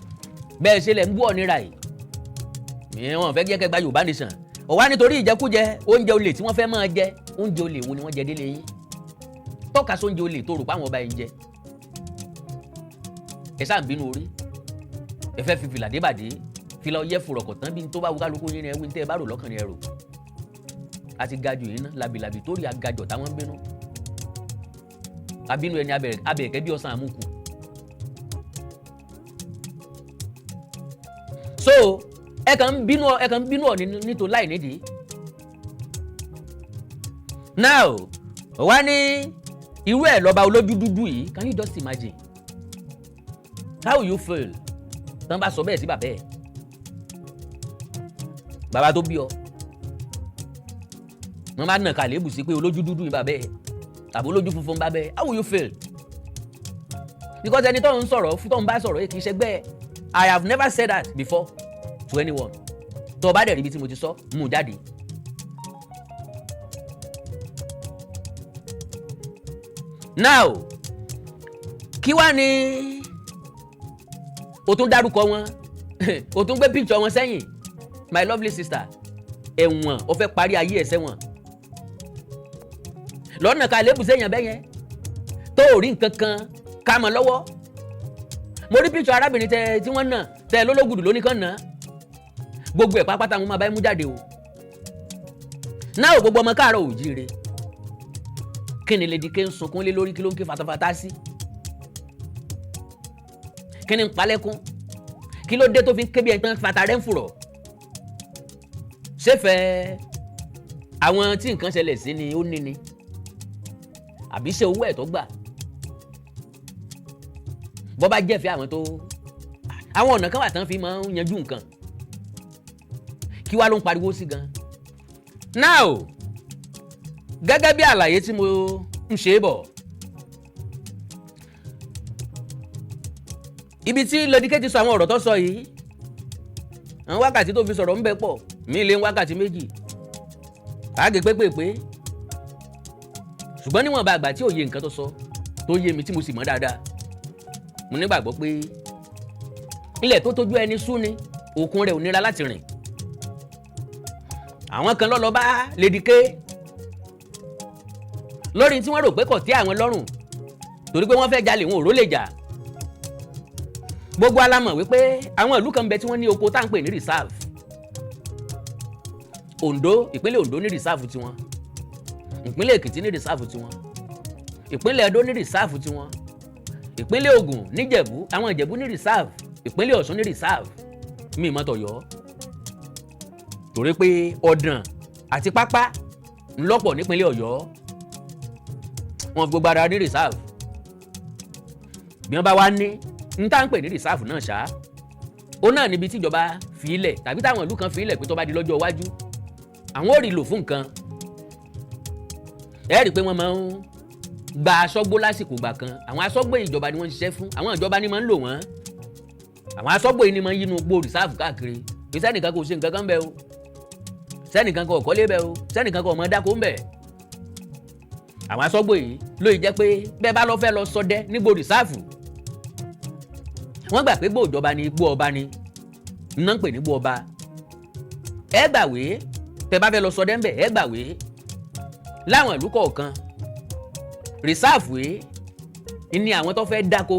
bẹ́ẹ̀ ṣe lẹ̀ ń bú ọ̀nira yìí, wọn fẹ́ jẹ́ kẹ́ gba Yorùbá Nation. Ọ̀wá nítorí ìjẹkújẹ oúnjẹ olè tí wọ́n fẹ́ máa jẹ. Oúnjẹ olè wo ni wọ́n jẹ délé yín? Tọ́ka sóúnjẹ olè tó rò pé àwọn ọba yìí ń jẹ. Ẹ sáà ń bínú orí, ẹ fẹ́ fi fìlà débàdé, fìlà ọyẹ́ fùrọ̀kọ̀ tán. Bí n tó bá wù kálukú yín ni ẹ wí, ní tẹ́ ẹ bá rò lọ́kàn ni ẹ rò. Àti gajù yín ná làbìlàbì tó rí agajọ̀ táwọn ń bínú abínú ẹni abẹ̀kẹ́ bí ọ̀sán àmúkù. So ẹ kàn ń bínú ọ nítorí láì nídìí. Now, wá ní irú ẹ̀ lọ́ba olójú dúdú yìí. Can you just imagine how you feel tán bá sọ bẹ́ẹ̀ sí bàbá ẹ̀, bàbá tó bí ọ? Wọ́n bá nà kàlébù sí pé olójú dúdú yìí bàbá ẹ̀ tàbí olójú funfun bàbá ẹ̀, how will you feel? Because ẹni tó ń sọ̀rọ̀ fún, tó ń bá sọ̀rọ̀ yìí, kì í ṣẹgbẹ́ ẹ̀. I have never said that before to anyone. Tó o bá dẹ̀ rí ibi tí mo ti sọ, mú un jáde. Now, kí wá ní o tún dárúkọ wọn, o tún gbé picture wọn sẹ́yìn? My lovely sister, ẹ̀wọ̀n o fẹ́ parí ayé ẹ̀ sẹ́wọ̀n lọ́nà ká lébù sẹ́yìn bẹ́yẹn tó ò rí nǹkan kan ká mọ́ lọ́wọ́. Mo rí picture arábìnrin tẹ tí wọ́n nà tẹ lólógùdù lónìí kan nà. Gbogbo ẹ̀ pápátá mo máa bá mú jáde o. Náà gbogbo ọmọ káàárọ̀ òjíire. Kí ni Lady K ń sunkún lé lórí? Kí ló ń ké fatafata sí? Kí ni ń palẹ́kún? Kí ló dé tó fi ń ké bí ẹni tán fata rẹ̀ ń fùrọ̀? Ṣéfẹ́ àwọn tí nǹkan ṣẹlẹ̀ sí ni ó ní ni, àbí ṣe owó ẹ̀ tó gbà? Bọ́ bá jẹ́fẹ́ àwọn tó, àwọn ọ̀nà kan wà tán fi máa ń yanjú nǹkan. Kí wá ló ń pariwo sí gan? Now, gẹ́gẹ́ bí àlàyé tí mo ń ṣe bọ̀, ibi tí Lady K ti sọ àwọn ọ̀rọ̀ tó sọ yìí, àwọn wákàtí tó fi sọ̀rọ̀ ń bẹ pọ̀ mí lé wákàtí 2 àgè pépèpé, ṣùgbọ́n níwọ̀nba àgbà tí òye nǹkan tó sọ tó yé mi, tí mo sì mọ̀ dáadáa, mo nígbàgbọ́ pé ilẹ̀ tó tójú ẹni sú ni òkun rẹ̀ ò nira láti rìn. Àwọn kan ló lọ bá Lady K lórí tí wọ́n rò pé kò tẹ́ àwọn lọ́rùn, torí pé wọ́n fẹ́ jalè, wọn ò ró lè jà. Gbogbo alamọ̀ wípé àwọn ìlú kan bẹ tí wọ́n ní oko tá à ń pè ní reserve. Ondo, ìpínlẹ̀ Ondo ní reserve tiwọn, ìpínlẹ̀ Èkìtì ní reserve tiwọn, ìpínlẹ̀ Ẹdó ní reserve tiwọn, ìpínlẹ̀ Ògùn níjẹ̀bú, àwọn Ìjẹ̀bú ní reserve, ìpínlẹ̀ Ọ̀ṣun ní reserve. Mi ìmọ̀ tọ̀yọ́, torí pé ọ̀dàn àti pápá ńlọ́pọ̀ nípínlẹ̀ Ọ̀yọ́. Wọn fi gbogbo ara ní reserve. Bí wọ́n bá wá ní n tá à ń pè ní reserve náà ṣá, ó náà níbi tíjọba fi ilẹ̀ tàbí táwọn ìlú kan fi ilẹ̀ pé tó bá di lọ́jọ́ iwájú, àwọn ò rí lò fún nǹkan. Ẹ rí i pé wọ́n máa ń gba aṣọ́gbó lásìkò gbà kan. Àwọn aṣọ́gbó ìjọba ni wọ́n ń ṣiṣẹ́ fún, àwọn ìjọba ni máa ń lò wọ́n. Àwọn aṣọ́gbó yìí ni máa ń yínú gbó reserve káàkiri pé sẹ́nìkan kò ṣe nǹkan kan bẹ́ẹ̀ o, sẹ́nìkan kò kọ́lé bẹ́ẹ̀ o, sẹ́nìkan kò mọ dáko ń bẹ̀. Àwọn aṣọ́gbó yìí ló yìí jẹ́ pé bẹ́ẹ̀ bá lọ fẹ́ lọ ṣọdẹ nígbò reserve, wọ́n gbà pé gbó ìjọba ni, igbó ọba ni iná ń pè ní gbó ọba. Ẹ gbàwé, tẹ́ bá fẹ́ lọ ṣọdẹ ńbẹ̀, ẹ gbàwé. Láwọn ìlú kọ̀ọ̀kan, reserve yìí ni àwọn tó fẹ́ dáko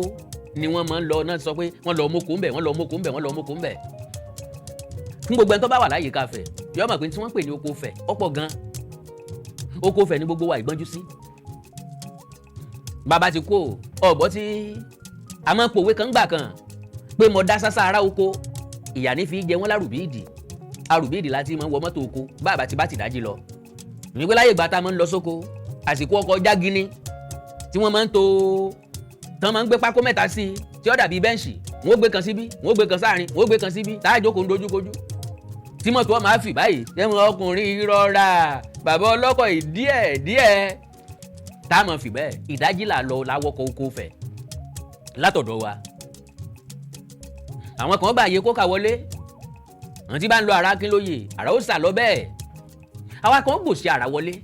ni wọ́n máa ń lọ náà, sọ pé wọ́n lọ moko ńbẹ̀, wọ́n lọ moko ńbẹ̀, wọ́n lọ moko ńbẹ̀. Fún gbogbo ẹni tó bá wà láyìíká Ifẹ̀, yóò mọ̀ pé tí wọ́n pè ní oko Ifẹ̀ ọ̀pọ̀ gan. Oko Ifẹ̀ ní gbogbo wa ìgbọ́njú sí. Bàbá ti kú ọ̀gbọ́ tí a máa ń pòwe kan gbà kan pé mo dá sásá ara oko, ìyá ní fi jẹ wọ́n lárùbí ìdì. Arùbí ìdì láti máa ń wọ mọ́tò oko bàbá ti bá ti dájí lọ. Nígbà láyé ìgbà tá a máa ń lọ sóko, àsìkò ọkọ̀ jágínní tí wọ́n máa ń to, tán máa ń gbé pákó mẹ́ta sí i tí ó dàbí bẹ́ǹṣì, wọ́n ó gbé kan síbí, wọ́n ó gbé kan sáàrin, wọ́n ó gbé kan síbí, tá a jókòó ń dojúkojú, tí mọ́tò ọ̀ máa fì báyìí, tẹ́mu ọkùnrin rọra bàbá ọlọ́kọ̀ yìí díẹ̀ díẹ̀, tá a máa fì bẹ́ẹ̀. Ìdájí là lọ láwọ́kọ̀ oko fẹ̀ látọ̀dọ̀ wa. Àwọn kan gbà yẹ kókà wọlé, àwọn tí bá ń lọ àrà kí lóye àrà ó sà lọ bẹ́ẹ̀. Àwa kan gbòsí àrà wọlé.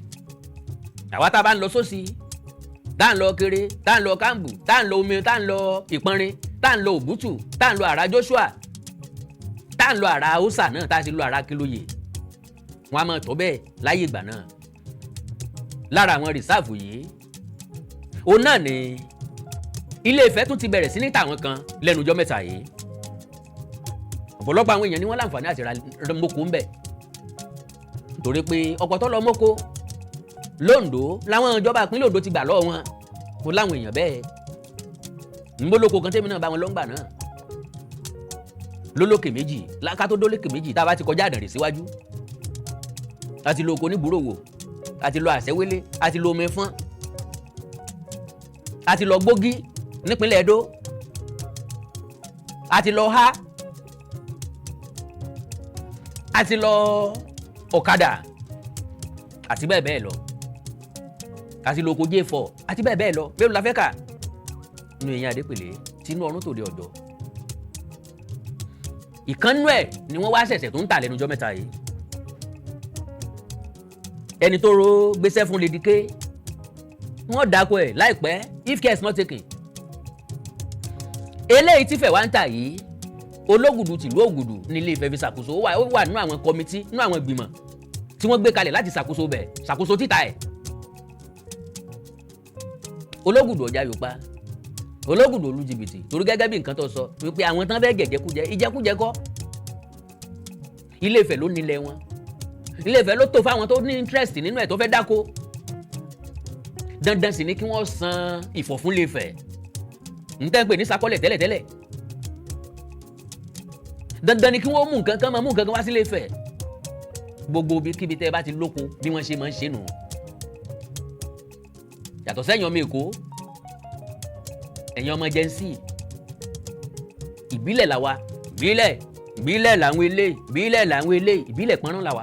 Àwa tá a bá ń lọ sósì, tá à ń lọ kéré, tá à ń lọ kámbù, tá à ń lọ omi, tá à ń lọ ìpọnrin, tá à ń lọ òbútù, tá à ń lọ àrà Joshua, tá à ń lọ àrà Hausa náà, tá a sì lọ àrà kílóye, wọn a máa tọ́ bẹ́ẹ̀ láyé ìgbà náà. Lára àwọn reserve yìí, òun náà ni Ilé Ifẹ̀ tún ti bẹ̀rẹ̀ sí ní tàwọn kan lẹ́nu ọjọ́ mẹ́ta yìí. Ọ̀pọ̀lọpọ̀ àwọn èèyàn ni wọ́n láǹfààní àti ra mọ́kò ń bẹ̀, torí pé ọ̀pọ̀ tó lọ mọ́kò lóńdó làwọn ìjọba ìpínlẹ̀ Oǹdó ti gbà lọ́wọ́ wọn. Kó láwọn èèyàn bẹ́ẹ̀ nbólóko kan tẹ́mi náà bá wọn lọ́ngbà náà lólókè méjì. Ká tó dólókè méjì, tá a bá ti kọjá àdàrè síwájú, a ti lo oko nígbúròwò, a ti lọ àṣẹwélé, a ti lo omi fún, a ti lọ gbógí nípínlẹ̀ Ẹdó, a ti lọ há, a ti lọ ọ̀kadà àti bẹ́ẹ̀ bẹ́ẹ̀ lọ, a ti lọ oko J4 àti bẹ́ẹ̀ bẹ́ẹ̀ lọ. Bẹ́ẹ̀ ló la fẹ́ kà nínú èèyàn Adépèlé tinú ọ̀run tòde ọ̀dọ́. Ìkànnú ẹ̀ ni wọ́n wá ṣẹ̀ṣẹ̀ tó ń tà lẹ́nu ọjọ́ mẹ́ta yìí. Ẹni tó ro gbéṣẹ́ fún Lady K, wọ́n dáko ẹ̀ láìpẹ́ if care is not taken. Eléyìí tí Ifẹ̀ wá ń tà yìí, Ológùdù tìlú Ògùdù ní Ilé Ifẹ̀ fi ṣàkóso. Ó wà nínú àwọn committee, nínú àwọn ìgbìmọ̀ tí wọ́n gbé kalẹ̀ láti ṣàkóso bẹ̀, ṣàkóso títà ẹ̀. Ológùdù ọjà Yorùbá, Ológùdù olú jìbìtì, torí gẹ́gẹ́ bí nǹkan tó sọ wípé àwọn tán fẹ́ jẹ̀jẹ̀kújẹ, ìjẹkújẹ kọ́. Ilé Ifẹ̀ ló nílẹ̀ wọn, Ilé Ifẹ̀ ló tó fáwọn tó ní interest nínú ẹ̀ tó fẹ́ dáko. Dandan sì ni kí wọ́n san ìfọ̀fún Ilé-Ifẹ̀ ń tẹ́ ń pè ní sakọ́lẹ̀ tẹ́lẹ̀tẹ́lẹ̀. Dandan ni kí wọ́n mú nǹkan kan, máa mú nǹkan kan wá sí Ilé-Ifẹ̀. Gbogbo kíbi tẹ́ ẹ bá ti lóko, bí wọ́n ṣe máa ń ṣe nù. Yàtọ̀ sẹ́yìn ọmọ Èkó, ẹ̀yin ọmọ Gen Z, ìbílẹ̀ làwa, ìbílẹ̀, ìbílẹ̀ làwọn eléyìí, ìbílẹ̀ làwọn eléyìí, ìbílẹ̀ pọ́nrán làwa.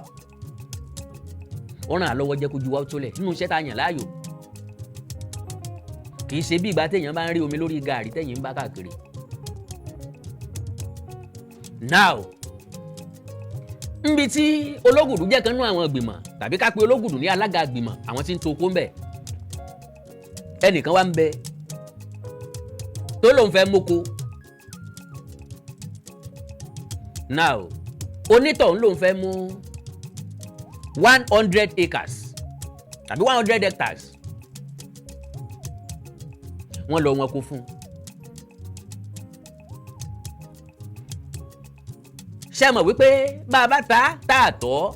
Ó ràn án lọ́wọ́, jẹ́ kójú wa ó tólẹ̀ nínú iṣẹ́ tá a yàn láàyò. Kì í ṣe bí ìgbà téèyàn bá ń rí omi lórí gààrí tẹ̀yìn ń bá káàkiri. Now, nbi tí Ológùdù jẹ́ kan nú àwọn ìgbìmọ̀, tàbí ká pé Ológùdù ní alága ìgbìmọ̀ àwọn tí ń to oko ń bẹ̀, ẹnìkan wá ń bẹ tó lóun fẹ́ móko. Now, onítọ̀hún lòun fẹ́ mú 100 acres tàbí 100 hectares. Wọ́n lọ wọn kó fún un. Ṣé mọ̀ wípé bá a bá ta tá a tọ́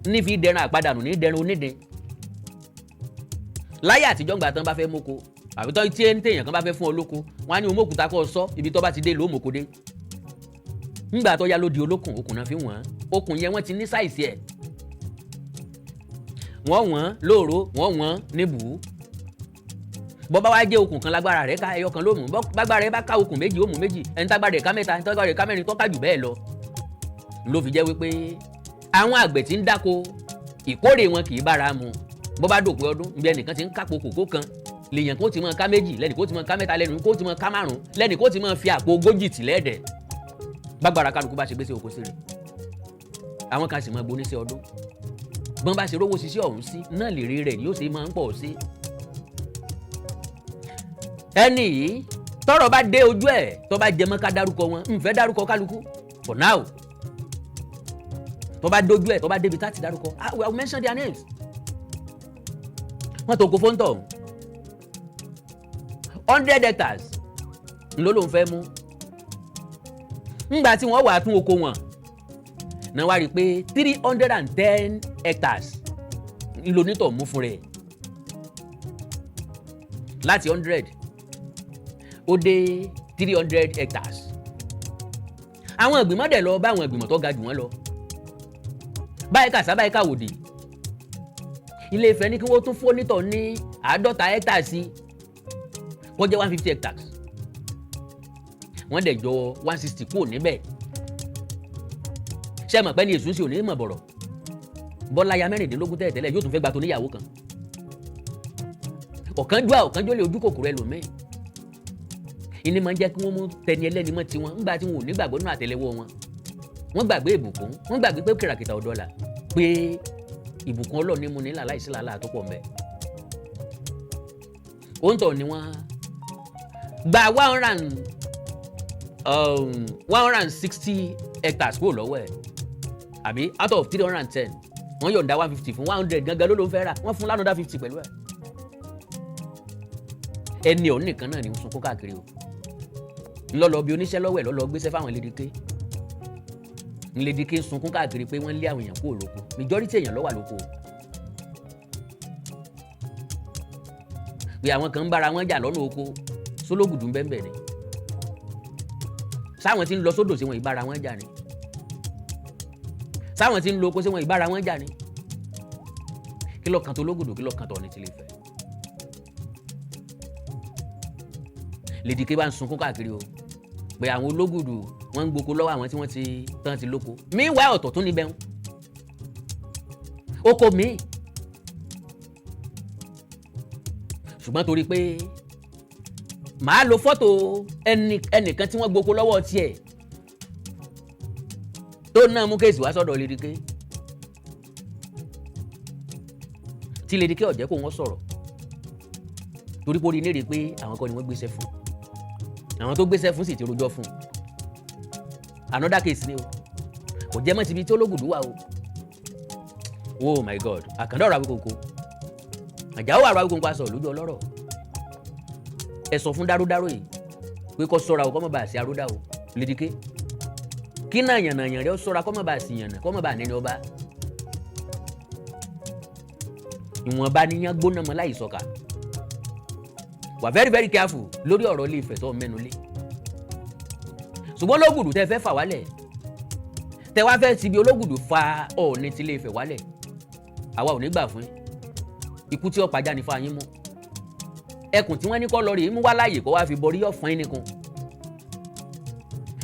ní fi dẹran àpadànù, ní dẹran onídìí? Láyé àtijọ́, ńgbà tán bá fẹ́ móko, àbí tọ́ tí téèyàn kan bá fẹ́ fún ọ lóko, wọ́n á ní omókúta kọ́ ọ sọ ibi tó bá ti dé ló moko dé. Ńgbà tó yá ló di olókùn. Okùn náà fi wọ́n. Okùn yẹn, wọ́n ti ní size ẹ̀. Wọ́n wọ́n lóòró, wọ́n wọ́n níbù. Bọ́ bá wá jẹ́ okùn kan lágbára rẹ̀ ká, ẹyọ kan ló mú. Bágbára rẹ̀ bá ká okùn méjì, ó mú méjì. Ẹni tágbára rẹ̀ ká mẹ́ta, ẹni tágbára rẹ̀ ká mẹ́rin, tó ká jù bẹ́ẹ̀ lọ. Ló fi jẹ́ wípé àwọn àgbẹ̀ tí ń dáko, ìkórè wọn kì í bára mu. Bó bá dòpin ọdún, níbi ẹnìkan ti ń kápò kòkó kan, lèèyàn kó ti máa ká méjì, lẹ́nì kó ti máa ká mẹ́ta, lẹ́nu kó ti máa ká márùn, lẹ́nì kó ti máa fi àpò 40 tì lẹ́ẹ̀dẹ̀. Bágbára kálukú bá ṣe gbèsè oko sí rẹ̀. Àwọn kan sì máa gbóní sí ọdún. Bọ́n bá ṣe rówó ṣiṣẹ́ ọ̀hún sí náà, lè rí rẹ̀ yóò ṣe máa ń pọ̀ sí. Ẹni yìí, tọ́rọ̀ bá dé ojú ẹ̀, tó bá jẹ mọ́ ká dárúkọ wọn, ń fẹ́ dárúkọ kálukú for now. Tó bá dójú ẹ̀, tó bá débi tá ti dárúkọ, ah, we will mention their names. Wọ́n tó kó fóńtọ̀ 100 hectares ńlọ ló ń fẹ́ mú. Ńgbà tí wọ́n wà tún oko wọn náà, wá rí i pé 310 hectares ńlonítọ̀ mú fún rẹ̀. Láti 100, ó dé 300 hectares. Àwọn ìgbìmọ̀ dẹ̀ lọ bá àwọn ìgbìmọ̀ tó ga jù wọ́n lọ. Báyìí kàṣá, báyìí káwòdì, Ilé Ifẹ̀ ní kí wọ́n tún fónítọ̀ ní 50 hectares sí, kó jẹ́ 150 hectares. Wọ́n dẹ̀ jọ 160 kúrò níbẹ̀. Ṣé ẹ mọ̀ pé ní èsùn sí òní mọ̀ bọ̀rọ̀ bọ́lá ya 16 tẹ́lẹ̀tẹ́lẹ̀, yóò tún fẹ́ gba tó níyàwó kan. Ọ̀kánjúà, ọ̀kánjúlé, ojú kòkòrò ẹlòmíì ìní máa ń jẹ́ kí wọ́n mú tẹni ẹlẹ́ni mọ́ tiwọn. Ńgbà tí wọn ò ní gbàgbọ́ nínú àtẹ́lẹwọ́ wọn, wọ́n gbàgbé ìbùkún, wọ́n gbàgbé pé kìràkìtà ọ̀dọ́là, pé ìbùkún Ọlọ́run ní mu nílà láìsí làálàá tó pọ̀ mbẹ́. Òǹtọ̀ ni wọ́n gba 160 hectares kúrò lọ́wọ́ ẹ̀, àbí out of 310, wọ́n yọ̀ǹda 150 fún. 100 gangan ló ń fẹ́ rà, wọ́n fún lánàá 50 pẹ̀lú ẹ̀. Ẹni ọ̀hún nìkan náà ni ń sunkún káàkiri o. Ńlọ́lọ́ bí oníṣẹ́ lọ́wọ́ ẹ̀ lọ́lọ́ gbéṣẹ́ fáwọn lédèké ńlédèké, ń sunkún káàkiri pé wọ́n lé àwọn èèyàn kúrò lóko. Majority èèyàn ló wà lóko, pé àwọn kan ń bára wọn jà lọ́nà oko. Sólógùdù ń bẹ́ẹ̀ ni sáwọn tí ń lọ sódò sí wọn ìbára wọn jà ni, sáwọn tí ń lo oko sí wọn ìbára wọn jà ni. Kí ló kan tó lógùdù? Kí ló kan tó ní tilé Ifẹ̀? Lédìké bá ń sunkún káàkiri o, pé àwọn ológùdù wọ́n ń gboko lọ́wọ́ àwọn tí wọ́n ti tán ti lóko. Meanwhile, ọ̀tọ̀ tún níbẹ̀ ń oko míì, ṣùgbọ́n torí pé màá lo fọ́tò ẹnìkan tí wọ́n gboko lọ́wọ́ tiẹ̀, tó náà mú case wá sọ́dọ̀ Lédìké, tí Lédìké ó jẹ́ kó wọ́n sọ̀rọ̀, torí pé ó rí nírè pé àwọn kan ni wọ́n gbéṣẹ́ fún. Àwọn tó gbéṣẹ́ fún sì ti rojọ́ fún. Another case ni o, kò jẹ́ mọ́ síbi tí Ológùdù wà o. Oh my God! Àkàndá ọ̀rọ̀ Awíkonko, Àjàó ọ̀rọ̀ Awíkonko aṣọ lójú ọlọ́rọ̀. Ẹ sọ fún dárúdáró yìí pé kó ṣọ́ra o, kó má bàa sí arúdá o. Lédìké kí náà yànnàyàn rẹ ó ṣọ́ra, kó má bàa sí yànnà, kó má bàa nẹni ọba. Ìwọ̀nba níyàn gbóná mọ́ láì sọ̀kà. Wà very very careful lórí ọ̀rọ̀ Ilé Ifẹ̀ tó mẹ́nu lé. Ṣùgbọ́n Ológùdù tẹ́ fẹ́ fà wálẹ̀, tẹ́ wá fẹ́ ti bí Ológùdù fa Ọọ̀ni ti Ilé Ifẹ̀ wálẹ̀, àwa ò ní gbà fún yín. Ikú tí ọ̀pá já ní fa yín mú. Ẹkùn tí wọ́n ní kọ́ lọ rèé mú wá láàyè kó wá fi borí ọ̀fun yín nìkan.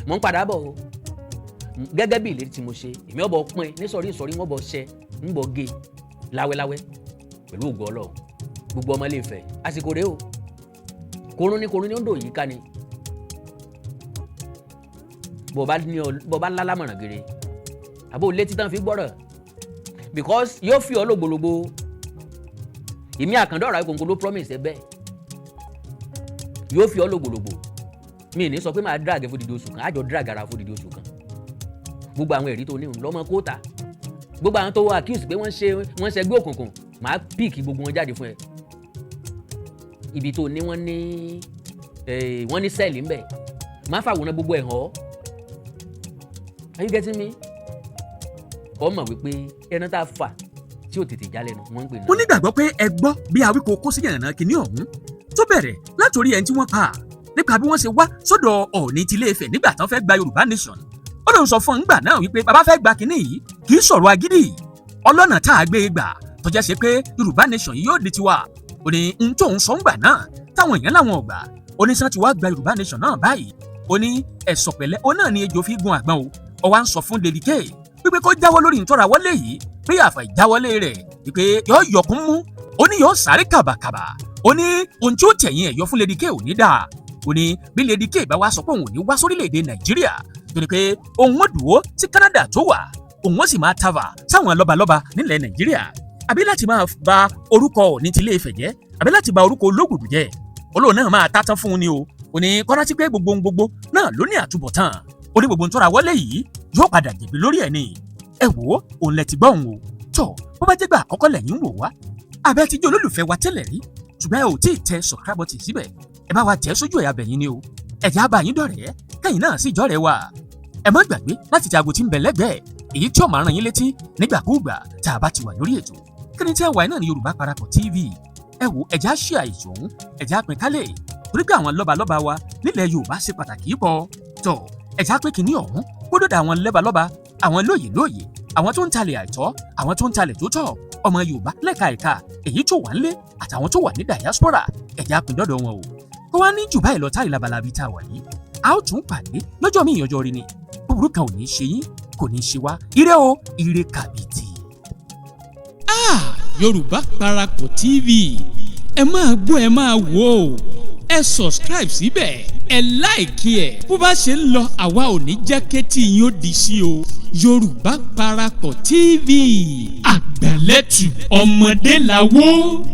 Mò ń padà bọ̀ o. Gẹ́gẹ́ bí ìlérí tí mo ṣe, èmi ọ̀bọ̀ pín ní sọ̀rí ìsọ̀rí, wọ́n bọ̀ ṣẹ ń bọ̀ gé láwẹ́láwẹ́ pẹ̀lú ògo Ọlọ́run. Gbogbo ọmọ Ilé Ifẹ̀, àsìkò rèé o. Korun ní korun ní ó ń dò yìí ká ni. Bó bá lálámọ̀ràn gèrè àbó létí tán fi gbọ́rọ̀, because yóò fi ọ́ lògbòlògbò. Èmi àkàndọ̀rọ̀ Àwíkòǹkò ló promise ẹ bẹ́ẹ̀, yóò fi ọ́ lògbòlògbò. Mi ní sọ pé máa drag fún dídí oṣù kan, àjọ drag ara fún dídí oṣù kan. Gbogbo àwọn ẹ̀rí tó ní lọ́mọ kóòtà, gbogbo àwọn tó wọ accuse pé wọ́n ṣe, wọ́n ṣẹgbẹ́ òkùnkùn, máa pick gbogbo wọn jáde fún ẹ. Ibi tó ní wọ́n ní wọ́n ní cell ńbẹ̀, máa fàwòrán gbogbo ẹ̀ hàn ọ́. Are you getting me? Ọ mọ̀ wípé ẹran tá a fà tí ò tètè já lẹ́nu wọ́n ń pè ní. Mo nígbàgbọ́ pé ẹ gbọ́ bí Awíkókó sí yànnà kìíní ọ̀hún tó bẹ̀rẹ̀ látòrí ẹni tí wọ́n pa, nípa bí wọ́n ṣe wá sọ́dọ̀ Ọọ̀ni tilé Ifẹ̀ nígbà tán fẹ́ gba Yorùbá Nation. Ó lóun sọ fún un ńgbà náà wípé bàbá fẹ́ gba kínní yìí, kì í sọ̀rọ̀ agídí, ọlọ́nà tá a gbé e gbà tọ́jà ṣe pé Yorùbá Nation yìí yóò di tiwa. Ó ní n tóun sọ ńgbà náà táwọn èèyàn láwọn ò gbà. Ó ní sàn ti wá gba Yorùbá Nation náà báyìí. Ó ní ẹ̀sọ̀ pẹ̀lẹ́, ó náà ní ejò fi gun àgbọn o. Ó wá ń sọ fún Lady K wípé kó jáwọ́ lórí ìtọ́ra wọlé yìí, pé àfà ìjáwọlé rẹ̀ wípé yóò yọkún mú. Ó ní yóò sáré kàbàkàbà. Ó ní ohun tí ó tẹ̀yìn ẹ̀ yọ fún Lady K ò ní dáa. Ó ní bí Lady K bá wá sọ pé òun ò ní wá sórílẹ̀-èdè Nàìjíríà, tó ní pé òun ó dúró sí Canada tó wà, òun ó sì máa tava sáwọn lọ́balọ́ba nílẹ̀ Nàìjíríà, àbí láti máa ba orúkọ Ọọ̀ni tilé Ifẹ̀ jẹ́, àbí láti ba orúkọ Ológùdù jẹ́. Olóò náà máa tátán fún un ni o. Ó ní kọ́rántí pé gbogbo ohun gbogbo náà ló ní àtúbọ̀tán. Ó ní gbogbo ń tọ́ra wọlé yìí yóò padà jẹ̀bi lórí ẹ̀ ni. Ẹ wò ó, òun lẹ ti gbọ́ òun o. Tọ́ bó bá jẹ́ gbà àkọ́kọ́ lẹ́yìn ń wò wá, abẹ́ ti jẹ́ olólùfẹ́ wa tẹ́lẹ̀ rí, ṣùgbọ́n ẹ ò tí ì tẹ subscribe button síbẹ̀, ẹ bá wa tẹ̀ sójú ẹ̀yà bẹ̀yìn ni o. Ẹ̀jẹ̀ á bá yín dọ̀rẹ́, kẹ́yìn náà sì jọ́rẹ̀ẹ́ wa. Ẹ má gbàgbé láti tẹ aago tí ń bẹ lẹ́gbẹ̀ẹ́, èyí tí ó máa rán yín létí nígbàkúùgbà tá a bá ti wà lórí ètò. Kíni tí ẹ wà náà ní Yorùbá Parapọ̀ TV. Ẹ wo, ẹ̀jẹ̀ á ṣe àìsàn ọ̀hún, ẹ̀jẹ̀ á pín kálẹ̀, torí pé àwọn lọ́balọ́ba wa nílẹ̀ Yorùbá ṣe pàtàkì pọ̀. Tọ̀ ẹ̀jẹ̀ á pín kínní ọ̀hún gbọ́dọ̀ dà àwọn lẹ́balọ́ba, àwọn lóyè lóyè, àwọn tó ń talẹ̀ àìtọ́, àwọn tó ń talẹ̀ tó tọ́, ọmọ Yorùbá lẹ́ka ẹ̀ka, èyí tó wà ńlé àtàwọn tó wà ní diaspora, ẹ̀jẹ̀ á pín dọ́dọ̀ wọn o. Kó wá ní jù báyìí lọ táyì labalábí tá a wà yìí, a ó tún pàdé lọ́jọ́ míì, ọjọ́ rí ni. Búburú kan ò ní í ṣe yín, kò ní í ṣe wá. Ire o, ire kàbìtì. Ah, Yorùbá Parapọ̀ TV, ẹ máa gbọ́, ẹ máa wò ó. Ẹ subscribe síbẹ̀, ẹ like ẹ̀. Bó bá ṣe ń lọ, àwa ò ní jẹ́ kétí yín ó di sí o. Yorùbá Parapọ̀ TV, àgbàlẹ́tù ọmọdé làwọ̀.